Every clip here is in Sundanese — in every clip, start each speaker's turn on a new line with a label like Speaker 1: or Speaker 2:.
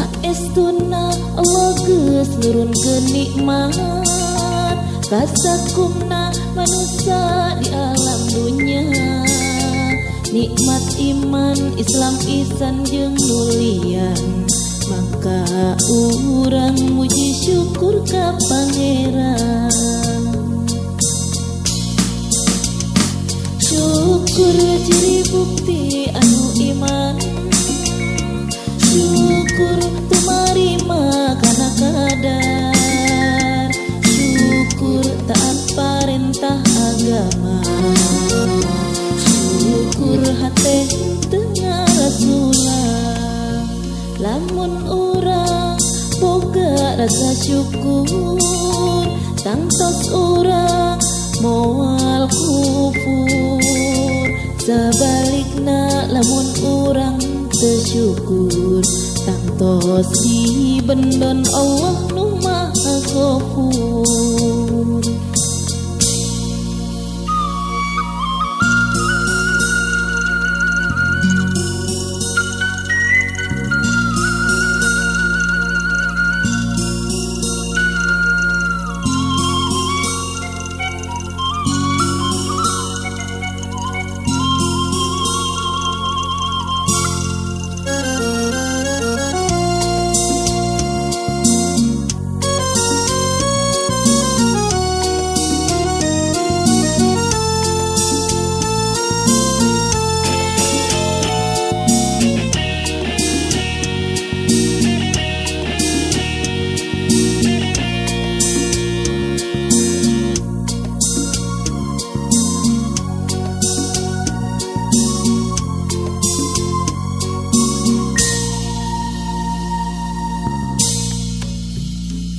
Speaker 1: Saestuna Allah geus nurunkeun nikmat kasakumna manusia di alam dunya. Nikmat iman Islam ihsan jeung nulian, maka urang muji syukur ka Pangeran. Syukur ciri bukti anu iman, syukur tumarima kana kadar, syukur taat parentah agama, syukur hate teu ngarasulah. Lamun urang boga rasa syukur, tangtos urang moal kufur. Sabalikna lamun urang teu syukur, tangtos dibendon Allah nu Maha Ghafur.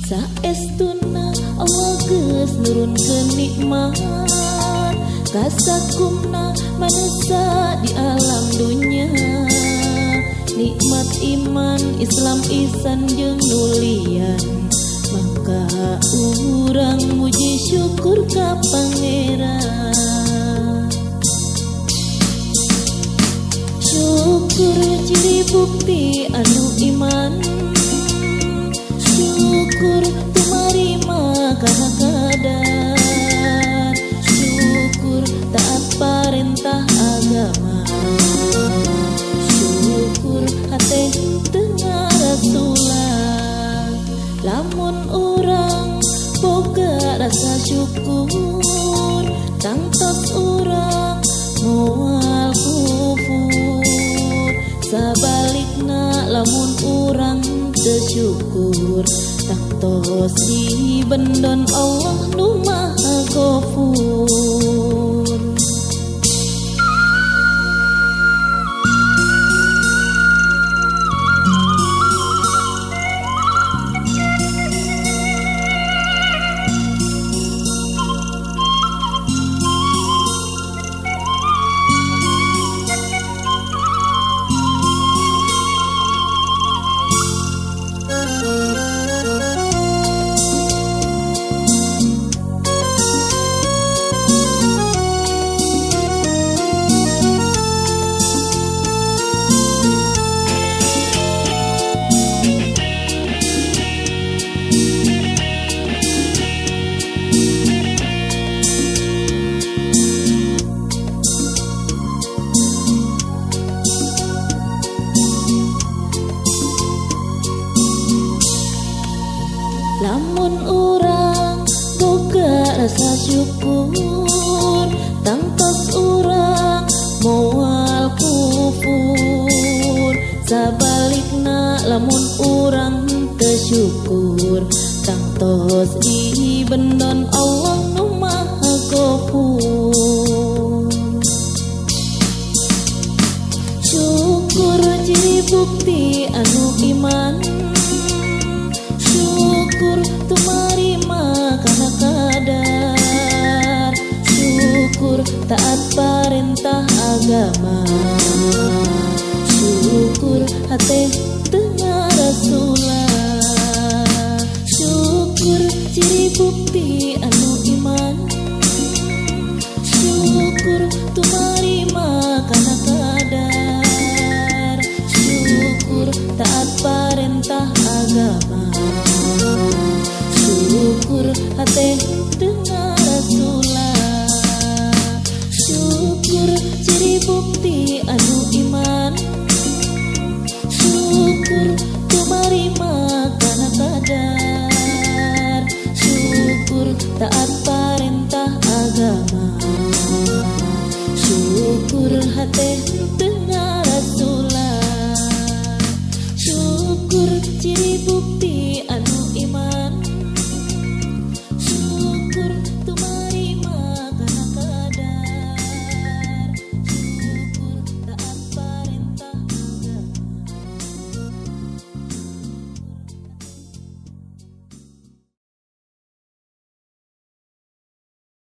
Speaker 1: Saestuna Allah geus nurunkeun nikmat kasakumna manusia di alam dunya. Nikmat iman Islam ihsan jeung nulian, maka urang muji syukur ka Pangeran. Syukur ciri bukti anu iman, syukur tumarima kana kadar, syukur taat parentah agama, syukur hate teu ngarasulah. Lamun urang boga rasa syukur, tangtos urang moal kufur. Sabalikna lamun urang teu syukur, tangtos dibendon Allah nu Maha Ghafur. Lamun urang boga rasa syukur, tangtos urang moal kufur. Sabalikna lamun urang teu syukur, tangtos dibendon Allah nu Maha Ghafur. Syukur ciri bukti anu iman, syukur tumarima kana kadar, syukur taat parentah agama, syukur hate teu ngarasulah. Syukur ciri bukti anu iman, syukur tumarima kana kadar, syukur taat parentah Hate.